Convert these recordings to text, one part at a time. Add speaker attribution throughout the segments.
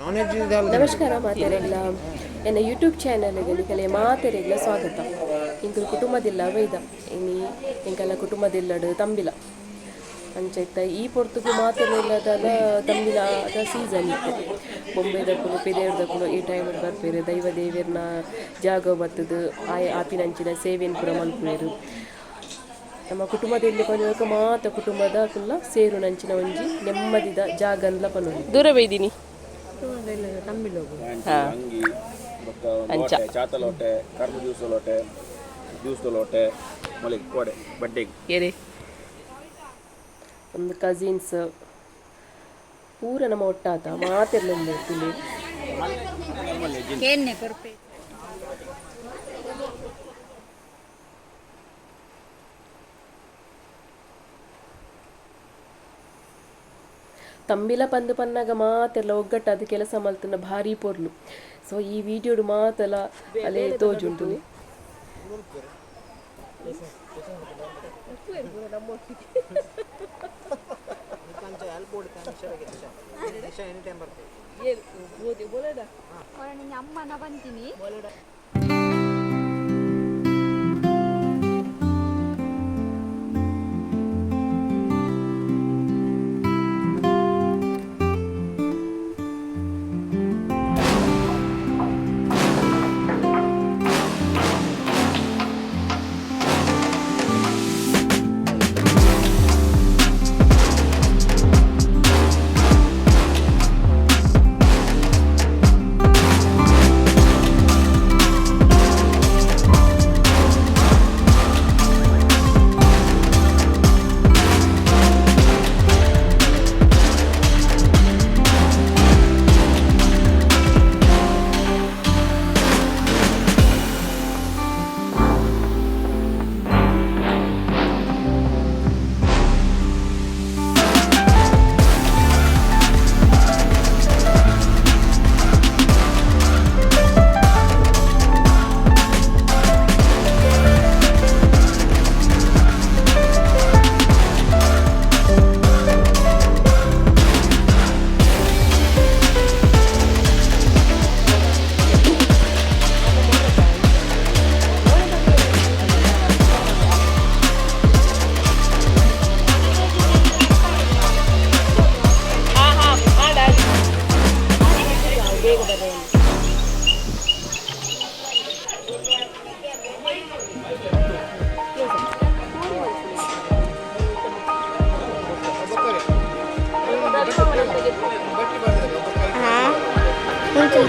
Speaker 1: ನಮಸ್ಕಾರ ಮಾತೆರೆಗ್ಲ. ಎನ್ನ ಯೂಟ್ಯೂಬ್ ಚಾನಲ್ಗೆ ನಿಕಲೆ ಮಾತೆರೆಗ್ಲ ಸ್ವಾಗತ. ಎಂಕುಲು ಕುಟುಂಬದಿಲ್ಲ ಬೈದ ಇನಿ ಎಂಕಲ್ನ ಕುಟುಂಬದಿಲ್ಲಡು ತಂಬಿಲ ಅಂಚೈತ ಈ ಪೊರ್ತುಗು ಮಾತೆರೆಲ್ಲದಲ ತಂಬಿಲ ಸೀಸನ್ ಇತ್ತು. ಬೊಂಬೆದಕುಲು ಪಿದೇರ್ದಕುಲು ಈ ಟೈಮ್ ಬರ್ಪೇರು, ದೈವ ದೇವೆರ್ನ ಜಾಗ ಬತ್ತದು ಆಯ ಆಪಿನಂಚಿನ ಸೇವೆನ್ ಪೂರ ಮಲ್ಪುವೆರು. ನಮ್ಮ ಕುಟುಂಬದಲ್ಲಿ ಪನ್ಪುನಕ ಮಾತ ಕುಟುಂಬದ ಕುಲ್ಲ ಸೇರುನಂಚಿನ ಒಂಜಿ ನೆಮ್ಮದಿದ ಜಾಗನ್ಲ ಪನೊಲಿ. ದೂರ ಬೈದಿನಿ.
Speaker 2: ಅಂಗಿ ಬೊಕ್ಕ ಲೋಟೆ, ಚಾತ ಲೋಟೆ, ಕರ್ಬ ಜ್ಯೂಸ್ ಲೋಟೆ, ಜ್ಯೂಸ್ ಲೋಟೆ, ಮೊಲೆ ಕೋಡೆ ಬಡ್ಡೆಗ್.
Speaker 1: ಏರೆ ಒಂದು ಕಸಿನ್ಸ್ ಪೂರ ನಮ್ಮ ಒಟ್ಟಾತ ಮಾತೆರ್ಲೊಂದು ತುಲೆ. ತಂಬಿಲ ಪಂದು ಪನ್ನಾಗ ಮಾತೆರ್ಲ ಒಗ್ಗಟ್ಟಾದ ಕೆಲಸ ಮಲ್ತುನ ಭಾರಿ ಪೊರ್ಲು. ಸೊ ಈ ವಿಡಿಯೋಡು ಮಾತಲ ಅಲೆ ತೋಜುಂಟು.
Speaker 3: ಅಮ್ಮನ ಬಂತೀನಿ.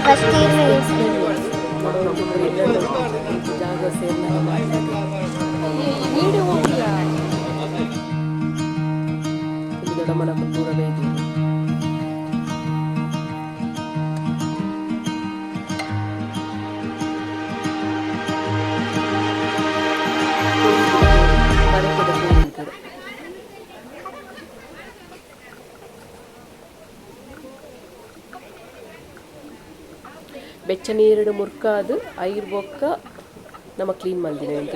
Speaker 3: ಫಸ್ಟ್.
Speaker 1: ಜಾಗ ಸೇರ್ನಾಗ ಇಲ್ಲಿ ದೊಡ್ಡಮ್ಮನ ಪೂರ ಬೈದಿ. ಪರಕೆದ ಕೋಳಿ ಪೂರ. ಬೆಚ್ಚ ನೀರುಡು ಮುರ್ಕಾದು ಐರ್ ಬೊಕ್ಕ ನಮ ಕ್ಲೀನ್ ಮಲ್ದಿನ ಅಂತ.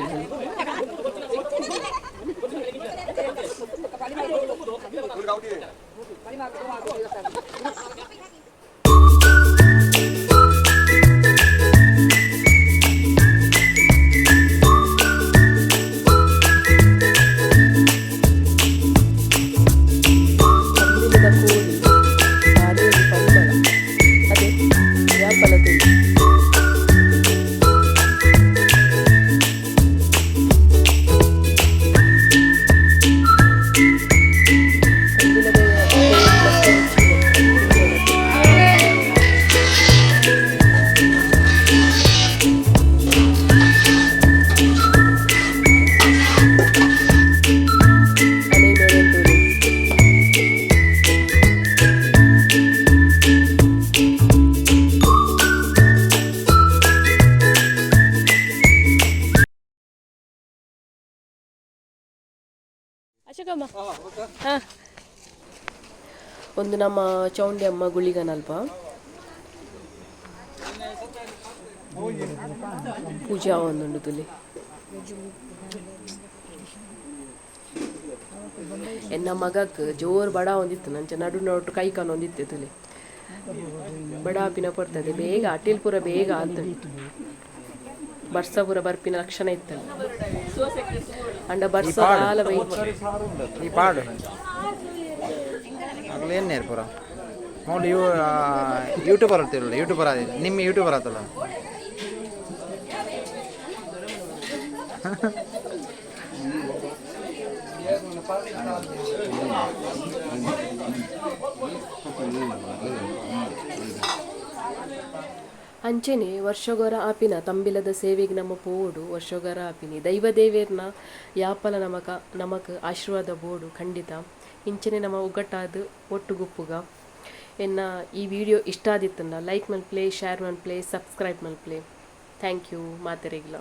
Speaker 1: ತಂಬಿಲದ ಕೋಳಿ ಭಾರಿ ಒಂಜಿ ಪರಿಮಳ. ಅದೇ ಯಾಪಲ ತುಳಿ. ತಂಬಿಲದ ಕೋಳಿ ಮಸ್ತ್ ರುಚಿ. ಅಲೆ ಮೇಲೆ ತುಳಿ. ಅಶೋಕಮ್ಮ. ಒಂದು ನಮ್ಮ ಚೌಂಡಿ ಅಮ್ಮ ಗುಳಿಗನಲ್ಪ ಪೂಜೆ ಒಂದುಂಡು ತುಲಿ. ಎನ್ನ ಮಗಕ್ ಜೋರು ಬಡ ಒಂದಿತ್ತು, ನಂಚ ನಡು ನಡು ಕೈ ಕಾನೊಂದಿತ್ತು ತುಲಿ. ಬಡಾಪಿನ ಪೊರ್ತದೆ ಬೇಗ ಅಟಿಲ್ ಪೂರ ಬೇಗ ಆತುಂಡು. ಬರ್ಸ ಪೂರ ಬರ್ಪಿನ ಲಕ್ಷಣ ಇತ್ತಂಡು. ಅಂಡ ಬರ್ಸ ದಾಲ ಬೈಜಿ.
Speaker 4: ಈ ಪಾಡು ಅಗಲ ಏನೇರು ಪೂರ ಮೌಲು you YouTuber ಅಂತಿರಲ್ಲ, ಯೂಟ್ಯೂಬರ್ ಆದಿಲ್ಲ, ನಿಮ್ಮ ಯೂಟ್ಯೂಬರ್ ಆತಲ್ಲ.
Speaker 1: ಅಂಚೆನೆ ವರ್ಷಗೊರ ಆಪಿನ ತಂಬಿಲದ ಸೇವೆಗ್ ನಮ ಪೋವೊಡು. ವರ್ಷಗೊರ ಆಪಿನಿ ದೈವ ದೇವೆರ್ನ ಯಾಪಲ ನಮಕ ನಮಕ್ ಆಶೀರ್ವಾದ ಬೋಡು ಖಂಡಿತ. ಇಂಚೆನೆ ನಮ ಒಗ್ಗಟ್ಟಾದ್ ಒಟ್ಟುಗುಪ್ಪುಗ. ಎನ್ನ ಈ ವಿಡಿಯೋ ಇಷ್ಟ ಆದಿತ್ತುಂಡ ಲೈಕ್ ಮನ್ಪುಲೆ, ಶೇರ್ ಮನ್ಪುಲೆ, ಸಬ್ಸ್ಕ್ರೈಬ್ ಮನ್ಪುಲೆ. Thank you ಮಾತೆರೆಗ್ಲ.